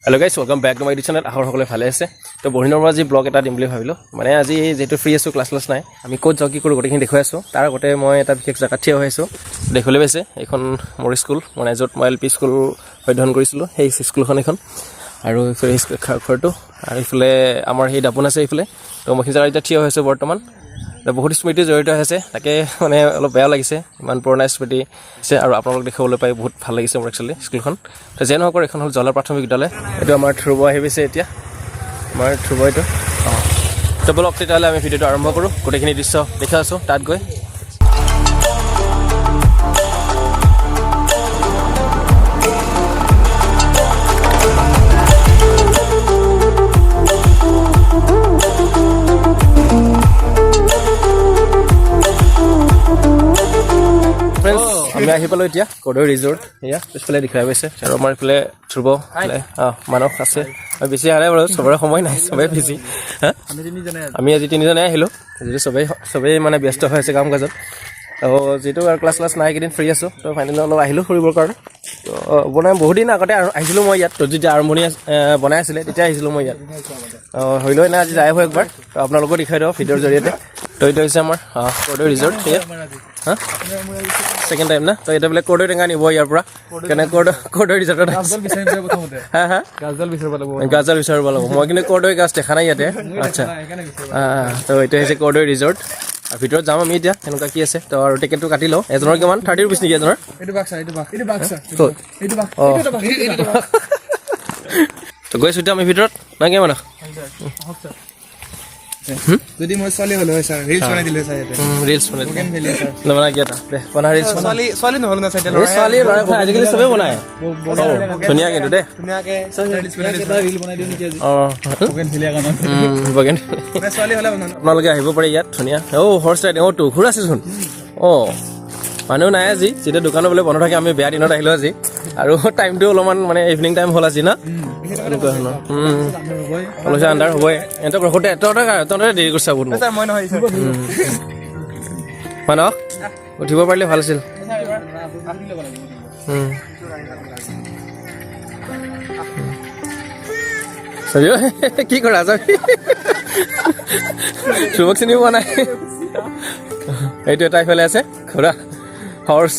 Hello guys, welcome back to my channel. আশা সকলোৱে ভালে আছে। তো বহুদিনৰ পৰা আজি ব্লগ এটা দিম বুলি ভাবিলোঁ। মানে আজি যিহেতু ফ্ৰী আছোঁ, ক্লাছ ক্লাছ নাই, আমি ক'ত যাওঁ, কি কৰোঁ, গোটেইখিনি দেখুৱাই আছোঁ। তাৰ আগতে মই এটা বিশেষ জেগাত থিয় হৈ আছোঁ, দেখিবলৈ পাইছে। এইখন মোৰ স্কুল, মানে য'ত মই এল পি স্কুল অধ্যয়ন কৰিছিলোঁ, সেই স্কুলখন এইখন। আৰু এইফালে স্কুল ঘৰটো আৰু এইফালে আমাৰ সেই দাপোন আছে এইফালে। তো মই সেইখিনি জেগাত এতিয়া থিয় হৈ আছোঁ বৰ্তমান। তো বহুত স্মৃতি জড়িত হৈ আছে, তাকে মানে অলপ বেয়া লাগিছে। ইমান পুৰণা স্মৃতি আছে আৰু আপোনালোক দেখিবলৈ পাই বহুত ভাল লাগিছে মোৰ একচুৱেলি স্কুলখন। তো যে নহওক, এইখন হ'ল জলা প্ৰাথমিক বিদ্যালয়। এইটো আমাৰ ধ্ৰুৱ আহি পাইছে এতিয়া, আমাৰ ধ্ৰুৱ এইটো। অঁ, তো ব'লক তেতিয়াহ'লে আমি ভিডিঅ'টো আৰম্ভ কৰোঁ। গোটেইখিনি দৃশ্য দেখাই আছোঁ তাত গৈ। ফ্ৰেণ্ডছ, আমি আহি পালোঁ এতিয়া কৰ্দৈ ৰিজৰ্ট। এয়া পিছফালে দেখুৱাই পাইছে। আৰু আমাৰ এইফালে ধ্ৰুৱ, অঁ, মানস আছে। আৰু বেছি অহা নাই বাৰু, চবৰে সময় নাই, চবেই বিজি। হা, আমি আজি তিনিজনে আহিলোঁ, যিহেতু চবেই মানে ব্যস্ত হৈ আছে কাম কাজত। তো যিহেতু আৰু ক্লাছ ক্লাছ নাই, এইকেইদিন ফ্ৰী আছোঁ, তো ফাইনেলি অলপ আহিলোঁ ফুৰিবৰ কাৰণে। তো বনাই বহুত দিন আগতে আহিছিলোঁ মই ইয়াত। তো যেতিয়া আৰম্ভণি বনাই আছিলে, তেতিয়া আহিছিলোঁ মই ইয়াত। অঁ, হ'লেও নাই, আজি যাই আহোঁ একবাৰ। তো আপোনালোকো দেখুৱাই দিওঁ ভিডিঅ'ৰ জৰিয়তে। তো এইটো হৈছে আমাৰ কৰ্দৈ ৰিজৰ্ট। এয়া হা, ছেকেণ্ড টাইম না। তো এতিয়া বোলে কৰ্দৈ টেঙা নিব ইয়াৰ পৰা কেনে কৰ্দৈ ৰিজৰ্টত। হা হা, গাছডাল বিচাৰিব লাগিব। গাছডাল বিচাৰিব লাগিব। মই কিন্তু কৰ্দৈ গাছ দেখা নাই ইয়াতে। আচ্ছা, তো এইটো হৈছে কৰ্দৈ ৰিজৰ্ট আৰু ভিতৰত যাম আমি এতিয়া, কেনেকুৱা কি আছে। তো আৰু টিকেটটো কাটি লওঁ। এজনৰ কিমান? 30 ৰুপিজ নেকি এজনৰ? এইটো বাঘ ছাৰ, এইটো বাঘ, এইটো বাঘ ছাৰ। ক'ত? এইটো বাঘ। অঁ। এইটো বাঘ, এইটো বাঘ। তো গৈছোঁ এতিয়া আমি ভিতৰত না কি মানে। যদি মই ছোৱালী হ'লো হয় ছাৰ, ৰিলচ বনাই দিলো ছাৰ ইয়াতে। ৰিলচ বনাই ভেলি ছাৰ। নবনা কি এটা দে, বনা ৰিলচ বনা। ছোৱালী নহ'লো না ছাৰ। এই ছোৱালী ল'ৰা আজিকালি চবেই বনায়। ধুনীয়া কিন্তু দেই। ধুনীয়াকে ৰিলচ বনাই দিলো, ৰিল বনাই দিওঁ নেকি আজি? অঁ। বগেন। ছোৱালী হ'লে বনাম। আপোনালোকে আহিব পাৰে ইয়াত, ধুনীয়া। অ', হৰ্চ ৰাইডিং। অ' তো ঘূৰা আছেচোন। অঁ, মানুহ নাই আজি, যেতিয়া দোকানো বোলে বন্ধ থাকে। আমি বেয়া দিনত আহিলোঁ আজি আৰু টাইমটো অলপমান মানে ইভিনিং টাইম হ'ল আজি না, এনেকুৱা ধৰণৰ। অলপ আন্ধাৰ হ'বই। এহঁতক ৰখোঁতে তহঁতে দেৰি কৰিছা বহুত মোক। ছাৰ, মই নহয় ছাৰ। মানস, উঠিব পাৰিলে ভাল আছিল। চাবি ঐ, কি কৰা যাবি? ধ্ৰুৱক চিনি পোৱা নাই। এইটো এটা ইফালে আছে ঘোঁৰা, হৰ্চ।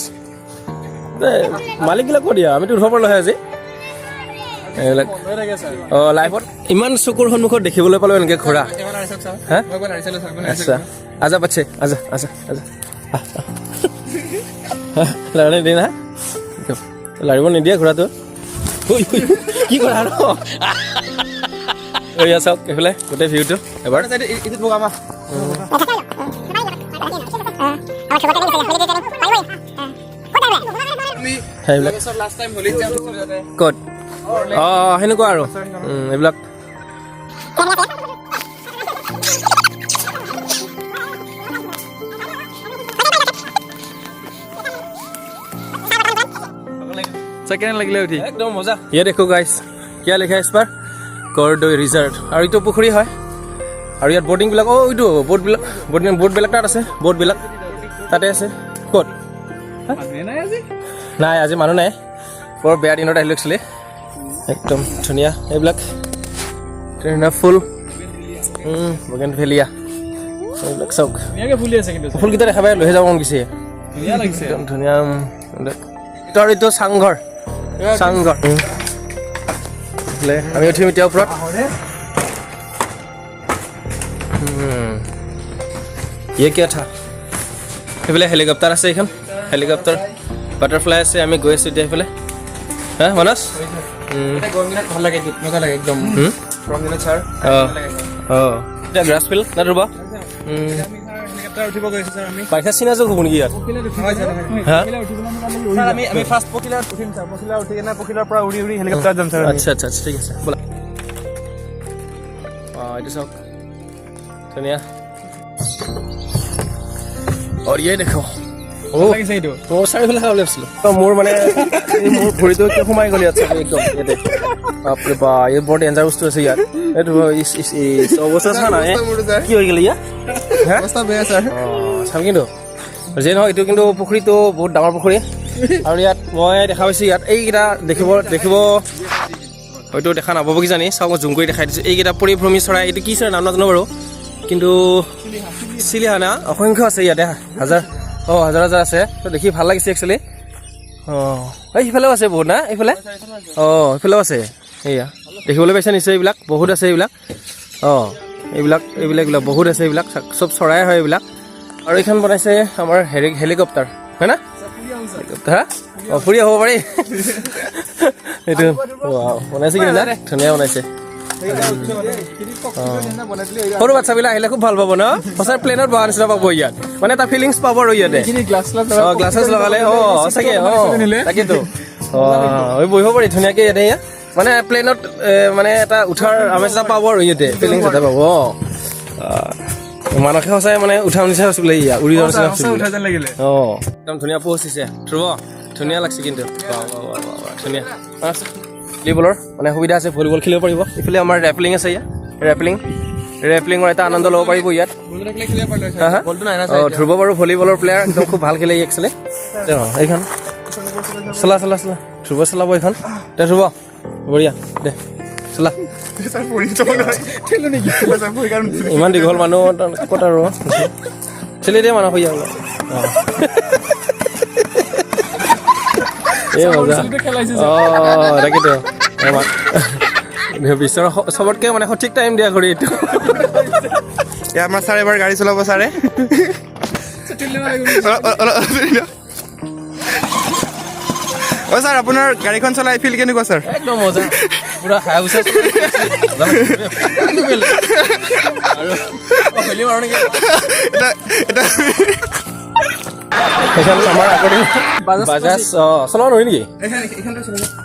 মালিকবিলাক ক'ত দিয়া? আমিতো উঠিব পাৰিলো হয় আজি এইবিলাক। অঁ, লাইফত ইমান চকুৰ সন্মুখত দেখিবলৈ পালোঁ এনেকৈ ঘোঁৰা। হা, আচ্ছা, आजा बच्चे, आजा आजा आजा। লাৰিব নিদিয়ে না, লাৰিব নিদিয়ে ঘোঁৰাটো। ঐ, ঐ, কি কৰা আৰু? এয়া চাওক এইফালে গোটেই ভিউটো এবাৰ। এইটোত বগা মাহ। আমি সেইবিলাক লাষ্ট টাইম হোলীত যাওঁ তাতে। ক'ত? অঁ অঁ, সেনেকুৱা আৰু এইবিলাক। ছাৰ, কেনে লাগিলে উঠি? একদম মজা। ये देखो गाइस, क्या लिखा है इस पर? কৰদৈ ৰিজাৰ্ট। আৰু এইটো পুখুৰী হয় আৰু ইয়াত ব'টিংবিলাক। অ' এইটো ব'টবিলাক, ব'টিং ব'টবিলাক তাত আছে, ব'টবিলাক তাতে আছে। ক'ত? নাই আজি। নাই, আজি মানুহ নাই। বৰ বেয়া দিনত আহিলোঁ একচুৱেলি। একদম ধুনীয়া এইবিলাক, ধুনীয়া ফুল, বগেন ভেলিয়া এইবিলাক চাওক। ধুনীয়াকে ফুলি আছে কিন্তু। ফুলকেইটা দেখা পাই লৈ যাব মন গৈছে। ধুনীয়া লাগিছে। একদম ধুনীয়া। এইবিলাক। এইটো আৰু এইটো চাংঘৰ, চাংঘৰ। এইফালে আমি উঠিম এতিয়া ওপৰত। ये क्या था? সেইফালে হেলিকপ্টাৰ আছে, এইখন হেলিকপ্টাৰ, বাটাৰফ্লাই আছে। আমি গৈ আছোঁ এতিয়া সেইফালে। হা মানস। এতিয়া গৰম দিনত ভাল লাগে এইটোত, মজা লাগে একদম। গৰম দিনত ছাৰ। অঁ অঁ, এতিয়া গ্ৰাছ ফিল্ড না ধ্ৰুৱ? হেলিকপ্টাৰ উঠিব গৈছো ছাৰ আমি। বাৰিষা চিনা যোগ হ'ব নেকি ইয়াত? নহয় ছাৰ, নহয়। হা। ছাৰ, আমি আমি ফাৰ্ষ্ট পখিলাত উঠিম ছাৰ। পখিলা উঠি কিনে পখিলাৰ পৰা উৰি উৰি হেলিকপ্টাৰত যাম ছাৰ আমি। আচ্ছা আচ্ছা আচ্ছা, ঠিক আছে, ব'লা। অঁ, এইটো চাওক, ধুনীয়া। और ये देखो। ভাল লাগিছে এইটো। মোৰ চাৰিওফালে খাবলৈ ভাবিছিলোঁ। তো মোৰ মানে এই মোৰ ভৰিটো কিয় সোমাই গ'ল ইয়াত চাগে একদম ইয়াতে। বাপৰে বা, এই বৰ ডেঞ্জাৰ বস্তু আছে ইয়াত। এইটো ইচ ইচ ইচ, অৱস্থা চা নাই। মোৰটো ছাৰ। কি হৈ গ'ল ইয়াত? হা? অৱস্থা বেয়া ছাৰ। অঁ, চাম কিন্তু যিয়ে নহওক, এইটো কিন্তু পুখুৰীটো বহুত ডাঙৰ পুখুৰী। আৰু ইয়াত মই দেখা পাইছোঁ, ইয়াত এইকেইটা দেখিব দেখিব। হয়তো দেখা নাপাব কিজানি। চাওক, মই জুম কৰি দেখাই দিছোঁ। এইকেইটা পৰিভ্ৰমী চৰাই। এইটো কি চৰাই নাম নাজানো বাৰু, কিন্তু চিলিহা না, অসংখ্য আছে ইয়াতে, হাজাৰ, হাজাৰ হাজাৰ আছে। তো দেখি ভাল লাগিছে একচুৱেলি। এই সিফালেও আছে বহুত না, এইফালে, এইফালেও আছে। এয়া দেখিবলৈ পাইছে নিশ্চয়, এইবিলাক বহুত আছে এইবিলাক। এইবিলাক এইবিলাক এইবিলাক বহুত আছে এইবিলাক, চব চৰাই হয় এইবিলাক। আৰু এইখন বনাইছে আমাৰ হেৰি হেলিকপ্টাৰ হয় না? হেলিকপ্টাৰ, হা, ফুৰি আহিব পাৰি এইটো। Wow, বনাইছে কিন্তু না, ধুনীয়া বনাইছে। সৰু বাচ্ছাবিলাক আহিলে খুব ভাল পাব ন? সঁচাই প্লেনত বহা নিচিনা পাব ইয়াত, মানে এটা ফিলিংছ পাব আৰু ইয়াতে। গ্লাছ। গ্লাছেছ লগালে, সঁচাকে, তাকেতো, এই বহিব পাৰি ধুনীয়াকে ইয়াতে। ইয়াত মানে প্লেনত মানে এটা উঠাৰ আমেজ এটা পাব আৰু ইয়াতে ফিলিংছ এটা পাব। মানসে সঁচাই মানে উঠা নিচিনা হৈছে বোলে, ইয়া উৰি যোৱা নিচিনা হৈছে বোলে। উঠা যেন লাগিলে। একদম ধুনীয়া পোষ্ট দিছে ধ্ৰুৱ, ধুনীয়া লাগছে কিন্তু। বাহ, বাহ, বাহ, বাহ, বাহ, ধুনীয়া। ভলীবলৰ মানে সুবিধা আছে, ভলীবল খেলিব পাৰিব। ইফালে আমাৰ ৰেপলিং আছে ইয়াত, ৰেপলিঙৰ এটা আনন্দ ল'ব পাৰিব ইয়াত। হা, হা? বলটো নাই না। ধ্ৰুৱ বাৰু ভলীবলৰ প্লেয়াৰ, একদম খুব ভাল খেলে একচুৱেলি। এইখন চলা চলা চলা, ধ্ৰুৱ চলাব এইখন দে। ধ্ৰুৱ, বঢ়িয়া দে, চলা। ছাৰ, পৰি যাব নহয়। ঠেলো নেকি ছাৰ, পৰি কাৰণ ইমান দীঘল মানুহ ক'ত আৰু ঠেলি দিয়ে মানুহ হৈ যাব। এই মজা। খেলাইছে। তাকেতো, এই বিশ্বৰ চবতকে মানে সঠিক টাইম দিয়া ঘড়ী এইটো। এতিয়া আমাৰ ছাৰে এবাৰ গাড়ী চলাব ছাৰে। অলপ- অলপ- অলপ দিয়ক। ছাৰ, আপোনাৰ গাড়ীখন চলাই ফিল কেনেকুৱা ছাৰ? একদম মজা, পুৰা হায়াবুচা। আৰু খেলিম আৰু নেকি? এটা এটা। সেইখন আমাৰ আগতে বাজাজ চলাব নোৱাৰি নেকি?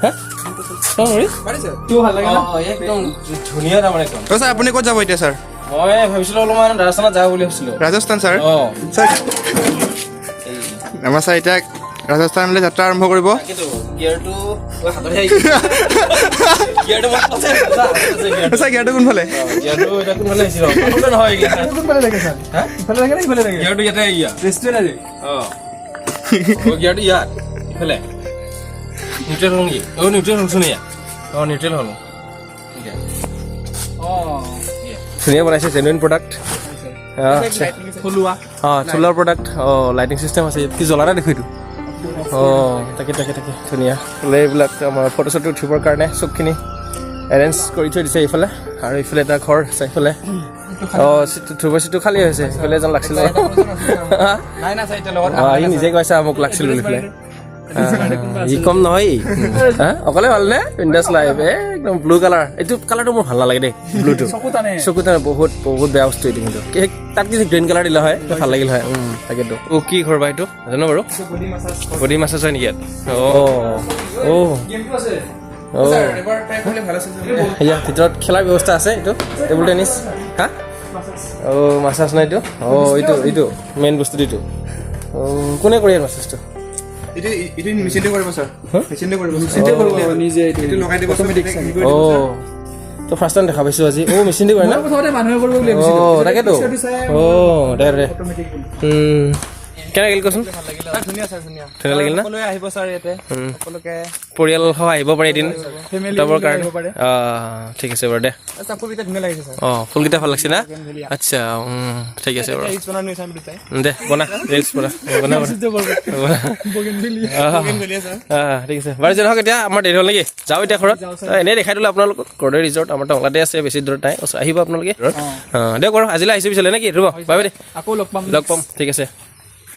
হা? চলাব নোৱাৰি? ভাল লাগে। একদম ধুনীয়া তাৰমানে একদম। ছাৰ, আপুনি ক'ত যাব এতিয়া ছাৰ? মই ভাবিছিলো অলপমান ৰাজস্থানত যাওঁ বুলি ভাবিছিলো। ৰাজস্থান ছাৰ? ছাৰ, আমাৰ ছাৰ এতিয়া ৰাজস্থানলৈ যাত্ৰা আৰম্ভ কৰিব। তাকেতো, গিয়াৰটো হাততে আহি গৈছে। গিয়াৰটো মই হাততে আছে, হাতত আছে গিয়াৰটো। ছাৰ, গিয়াৰটো কোনফালে? গিয়াৰটো এতিয়া কোনফালে আহিছিল? কোনফালে নহয় গিয়াৰ। কোনফালে লাগে ছাৰ? হা? ইফালে লাগে নে ইফালে লাগে? গিয়াৰটো ইয়াতে ইয়াত। ৰেষ্টুৰেণ্ট আজি। গিয়াৰটো ইয়াত ইফালে। নিউট্ৰেল হ'ল নেকি? নিউট্ৰেল হ'লচোন ইয়াত। নিউট্ৰেল হ'ল। ধুনীয়া বনাইছে, জেনুইন প্ৰডাক্ট। থলুৱা। থলুৱা প্ৰডাক্ট। লাইটিং চিষ্টেম আছে ইয়াত। কি জ্বলা নাই দেখো এইটো। তাকে তাকে তাকে, ধুনীয়া। বোলে এইবিলাক আমাৰ ফটো চটো উঠিবৰ কাৰণে চবখিনি এৰেঞ্জ কৰি থৈ দিছে এইফালে। আৰু এইফালে এটা ঘৰ আছে এইফালে। চিটটো, ধ্ৰুৱ চিটটো খালী হৈছে। এইফালে এজন লাগছিল। নাই না ছাৰ, এতিয়া লগত। সি নিজে কৈছে মোক লাগছিল বুলি পেলাই। সি কম নহয় ই। হা? অকলে ভাল নে? বিন্দাছ লাইফ। একদম ব্লু কালাৰ। এইটো কালাৰটো মোৰ ভাল নালাগে দেই, ব্লুটো। চকু টানে। চকু টানে, বহুত বহুত বেয়া বস্তু এইটো। কিন্তু তাত কিছু গ্ৰীণ কালাৰ দিলে হয়, ভাল লাগিল হয়। তাকেতো। কি ঘৰ বা এইটো নাজানো বাৰু। Body massage. বডি মাছাজ হয় নেকি ইয়াত? গেমটো আছে। ছাৰ, এবাৰ ট্ৰাই কৰিলে ভাল আছিল। ইয়াৰ ভিতৰত খেলাৰ ব্যৱস্থা আছে। এইটো টেবুল টেনিছ। হা, মাছাজ নাই এইটো। এইটো এইটো মেইন বস্তুটো এইটো। কোনে কৰে ইয়াত মাছাজটো? এইটো এইটো মেচিনটো কৰিব ছাৰ। হা? মেচিনটো কৰিব। নিজে এইটো। এইটো লগাই দিব। Automatic। তো ফাৰ্ষ্ট টাইম দেখা পাইছোঁ আজি। মেচিন দি কৰে না? মই প্ৰথমতে মানুহে কৰিব বুলি ভাবিছিলো। তাকেতো। পিকচাৰটো চাই দে দে। অট'মেটিক বুলি। কেনে লাগিল কচোন? ভাল লাগিল, ছাৰ, ধুনীয়া ছাৰ, ধুনীয়া। ধুনীয়া লাগিল না? সকলোৱে আহিব ছাৰ ইয়াতে, সকলোকে। পৰিয়ালসহ আহিব পাৰে এদিন ফেমিলি যাবৰ কাৰণে। আহিব পাৰে। ঠিক আছে বাৰু দে। ছাৰ, ফুলকেইটা ধুনীয়া লাগিছে ছাৰ। ফুলকেইটা ভাল লাগছে না? আচ্ছা, ঠিক আছে বাৰু। ৰিলচ বনাই চাম দুটাই। দে, বনা, ৰিলচ বনা, বনা বনা বনা। ঠিক আছে বাৰু, যেনেহওক এতিয়া আমাৰ দেৰি হ'ল নেকি? যাওঁ এতিয়া ঘৰত। এনেই দেখাই দিলোঁ আপোনালোকক কৰদৈ ৰিজৰ্ট, আমাৰ টংলাতে আছে, বেছি দূৰত নাই। ওচৰ আহিব আপোনালোকে। দিয়ক বাৰু, আজিলৈ আহিছোঁ পিছলৈ নেকি? ৰ'ব, বাই বাই দে। আকৌ লগ পাম। লগ পাম, ঠিক আছে।